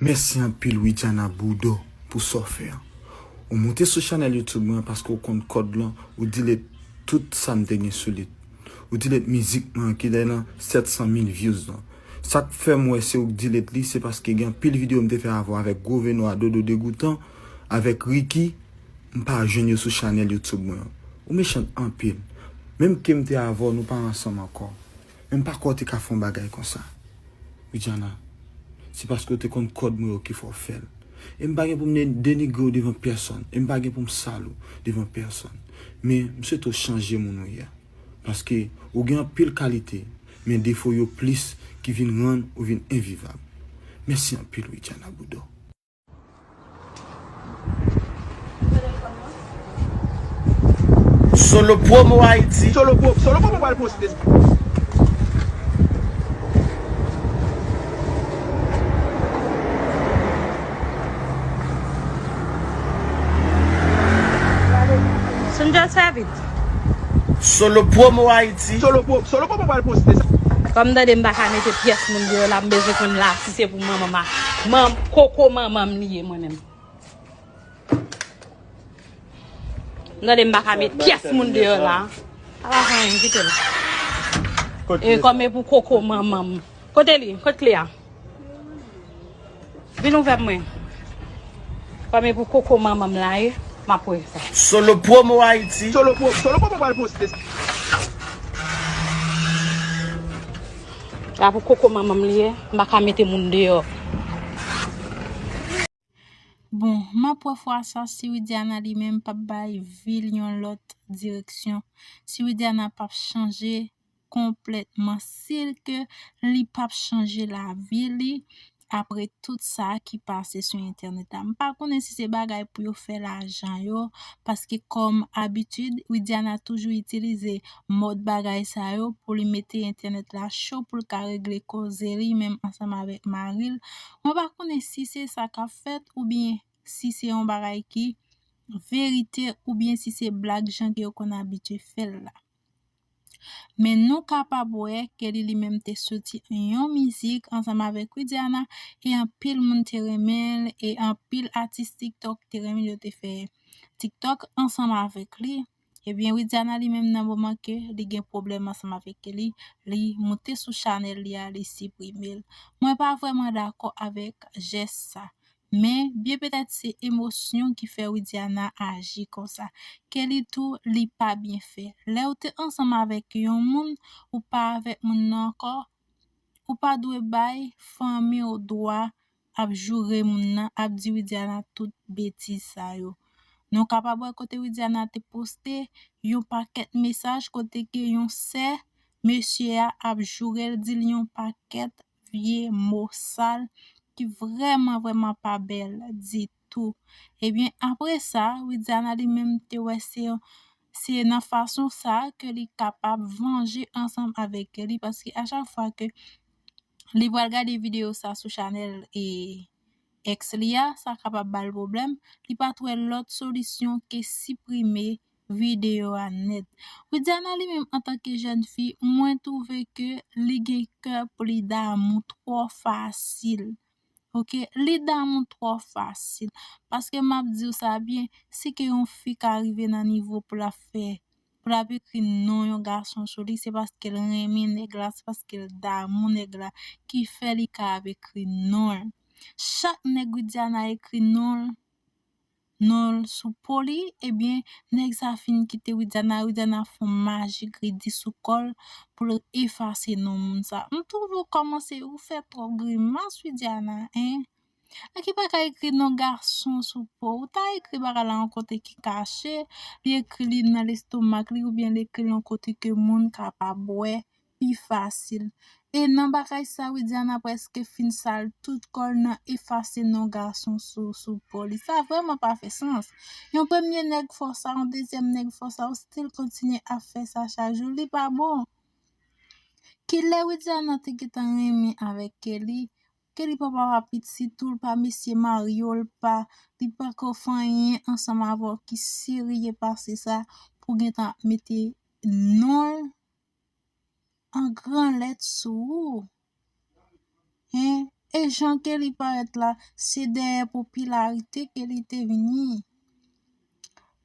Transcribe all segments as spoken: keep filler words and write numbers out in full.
Mèsi anpil Widiana Boudon pou sa w fè an. Ou moute sou chanèl YouTube mwen paske w konn kòd lan, ou delete tout sa m te gen sou li. Ou delete mizik mwen ki te nan sèt san mil views lan. Sa k fè m wè se ou k delete li, se paske gen anpil videyo m te fè avè w avèk Gwo Venwa, Dodo Degoutan, avèk Ricky, m pa jwenn yo sou chanèl YouTube mwen an. Ou mechan anpil. Menm ke m te avè w, nou pa ansanm ankò. Men m pa kwè w te ka fè yon bagay konsa. Widiana, se paske w te konn kòd mwen yo ki fè w fè l. E m pa gen pou m de- denigre w devan pèsonn. E m pa gen pou m sal ou devan pèsonn. Men, m swete w chanje moun ou ye a. Paske ou gen anpil kalite, men defo yo plis ki vin rann ou vin envivab. Mèsi anpil, Widiana Boudon. Solo Promo Haiti. Solo Pro, Solo Promo pral poste. Sunjust, fè vit. Solo Promo Haiti. Solo Pro, Solo Promo pral poste sa. Kòm tande m pa ka mete pyès moun deyò la, m bezwen konn la si se pou manman ma. Manm, koko manman m li ye mwen menm. M tande m pa ka met pyès moun deyò la. A pa fè anyen, kite l. E kòm e pou koko manman m. Kote li? Kot kle a? Vin ouvè mwen. Kòm e pou koko manman m la ye, m ap wè sa. Solo Promo Haiti. Solo Pro, Solo Promo pral poste. La pou koko manman m li ye, m pa ka mete moun deyò. Bon, m ap wè fwa sa si Widiana li menm p ap bay vi l yon lòt direksyon. Si Widiana p ap chanje konplètman, si l ke li p ap chanje lavi li apre tout sa ki pase sou entènèt la. M pa konnen si se bagay pou yo fè lajan yo, paske kòm abitid, Widiana toujou itilize mòd bagay sa yo pou li mete entènèt la cho pou l ka regle koze li menm ansanm avèk mari l. Mwen pa konnen si se sa k ap fèt oubyen si se yon bagay ki verite oubyen si se blag jan ke yo konn abitye fè l la. Men nou kapab wè Kelly li menm te soti yon mizik ansanm avèk Widiana e anpil moun te renmen l e anpil atis TikTok te renmen l, yo te fè TikTok ansanm avèk li. Ebyen, Widiana li menm nan moman ke li gen pwoblèm ansanm avèk Kelly, li moute sou chanèl li a, li siprime l. Mwen pa vrèman dakò avèk jès sa. Men, byen petèt se emosyon ki fè Widiana aji konsa. Kelly tou, li pa byen fè. Lè w te ansanm avèk yon moun, ou pa avèk moun nan ankò, ou pa dwe bay fanmi w dwa ap joure moun nan, ap di Widiana tout betiz sa yo. Nou kapab wè kote Widiana te poste yon pakèt mesaj kote ke yon sè mesye a ap joure l, di l yon pakèt vye mo sal ki vrèman, vrèman pa bèl ditou. Ebyen, apre sa, Widiana li menm te wè se, se nan fason sa ke li kapab vanje ansanm avèk Kelly, paske a chak fwa ke li pral gade videyo sa sou chanèl e èks li a, sa kapab ba l pwoblèm, li pa t wè lòt solisyon ke siprime videyo a nèt. Widiana li menm antanke jèn fi, mwen twouve ke li gen kè pou li damou twò fasil. Oke, li damou twò fasil. Paske m ap di w sa byen, si ke yon fi ka rive nan nivo pou l ap fè, pou l ap ekri non yon gason sou li, se paske l renmen nèg la, se paske l damou nèg la, ki fè li ka ap ekri non l. Chak nèg Widiana ekri non l, non l sou po li, ebyen, nèg sa fin kite Widiana, Widiana fè yon maji kredi sou kò l pou l efase non moun sa. M twouve w kòmanse, ou fè twòp grimas, Widiana, en. An ki pa ka ekri non gason sou po? Ou ta ekri bagay la yon kote ki kache, li ekri li nan lestomak li, oubyen li ekri l yon kote ke moun kapab wè pi fasil. E nan bagay sa, Widiana prèske fin sal tout kò l nan efase non gason sou, sou po li. Sa vrèman pa fè sans. Yon premye nèg fè w sa, yon dezyèm nèg fè w sa, ou still kontinye ap fè sa chak jou. Li pa bon. Kilè Widiana te gentan renmen avèk Kelly? Kelly pa papa pitit ou l, pa mesye marye w, l pa, li pa ko fè anyen ansanm avè w ki serye pase sa pou gentan mete non l an gran lèt sou ou. Hen, E jan Kelly parèt la, se dèyè popilarite Kelly te vini.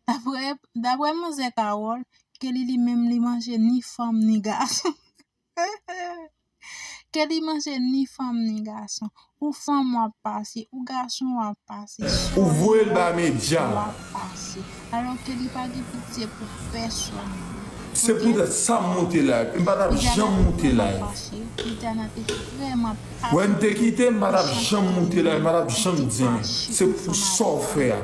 Daprè, daprè manzè Carole, Kelly li menm li manje ni fanm ni gason. Kelly manje ni fanm ni gason. Ou fanm w ap pase, ou gason w ap pase. Ou voye l ba medya. W ap pase. Alò Kelly pa gen pitye pou pèsonn. Se poutèt sa m moute live. M pa t ap janm moute live. Widiana te vrèman pase. Wè, m te kite, m pa t ap janm moute live, m pa t ap janm di anyen. Se pou sa w fè a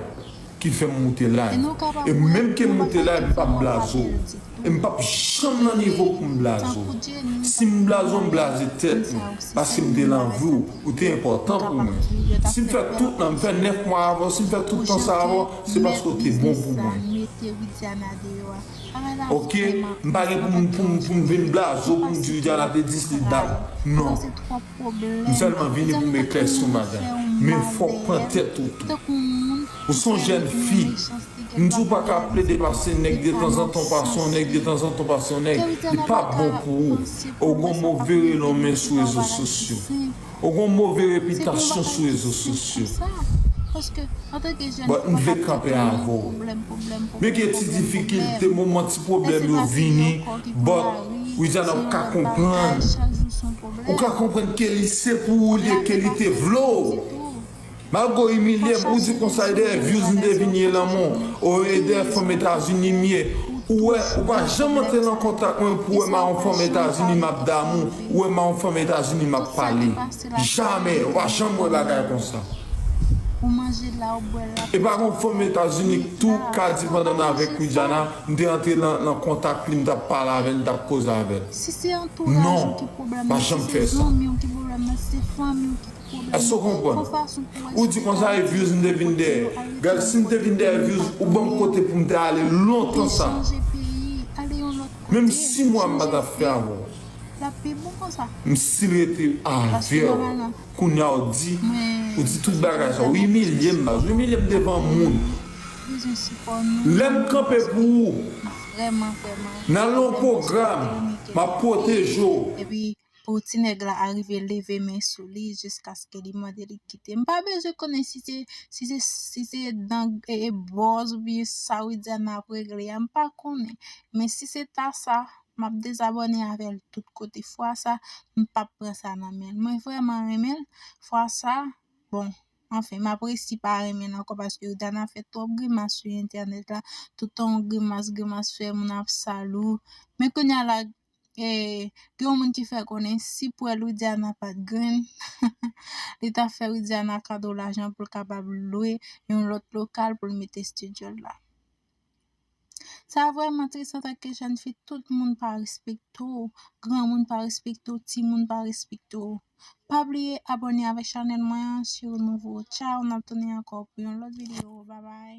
ki fè m moute live. E menm ke m moute live, m p ap blaze w. E m p ap janm nan nivo pou m blaze w. Si m blaze w, m blaze tèt mwen. Paske m te nan vi w, ou te enpòtan pou mwen. Si m fè tout nan, m fè nèf mwa avè w, si m fè tout tan sa avè w, se paske w te bon pou mwen. Oke? M pa gen pou m, pou m, pou m vin blaze w, pou m di Widiana te dis li dat. Non. M sèlman vini pou m eklèsi w maten. Men fò w pran tèt ou tou. Ou se yon jèn fi. M di w pa ka plede pase nèg, detanzantan w pase yon nèg, detanzantan w pase yon nèg. Li pa bon pou ou. Ou gon move renon men sou rezo sosyo. Ou gon move repitasyon sou rezo sosyo. But m vle kanpe avè w. Men gen ti difikilte, moman, ti pwoblèm yo vini, but Widiana, ou ka konprann. Ou ka konprann Kelly se pou ou li ye, Kelly te vle w. Malgre w imilye m, ou di konsa e dèyè views m te vin ye lanmou, o e dèyè fanm Etazini m ye. Ou wè, ou pa janm antre nan kontak mwen pou wè m a yon fanm Etazini m ap damou, ou wè m a yon fanm Etazini m ap pale. Jamè, ou pa janm wè bagay konsa. Ou manje la, ou bwè la. E pa gon fanm Etazini k tou ka di pandan m avèk Widiana, m te antre nan, nan kontak li, m t ap pale avè l, m t ap koze avè l. Si se antouraj ou ki pwoblèm nan, si se zanmi w ki pwoblèm nan, si se fanmi w ki pwoblèm nan, fò fason pou w eksplike. Ou di konsa e views m te vin dèyè. Gad, si m te vin dèyè views, ou ban m kote pou m te ale lontan sa. Chanje peyi, ale yon lòt kote. Menm sis mwa m pa t ap fè avè w. L ap pi bon konsa. M still rete avè w. Kounye a w di, ou di tout bagay sa. Ou imilye m, baz. Ou imilye m devan moun. Lè m kanpe pou ou, n al nan yon pwogram, m ap pwoteje w. Epi pou ti nèg la arive leve men sou li jiskaske li mande li kite. M pa bezwen konnen si se, si se, si se dan, e, e, bòz oubyen sa Widiana ap regle a, m pa konnen. Men si se ta sa, m ap dezabòne avè l tout kote. Fwa sa, m p ap pran sa nan men l. Mwen vrèman renmen l. Fwa sa, bon, anfen, m ap resi pa renmen l ankò paske Widiana fè twòp grimas sou entènèt la. Toutan yon grimas, grimas fè moun ap sal ou. Men kounye a la, e, gen yon moun ki fè konnen si pwèl Widiana pa t grenn, li t ap fè Widiana kado lajan pou l kapab lwe yon lòt lokal pou l mete estidyo l la. Sa vrèman tris antanke jèn fi, tout moun pa respekte w, granmoun pa respekte w, timoun pa respekte w. Pa bliye abòne avèk chanèl mwen an si w nouvo. Tchaw, n ap tounen ankò pou yon lòt videyo. Babay.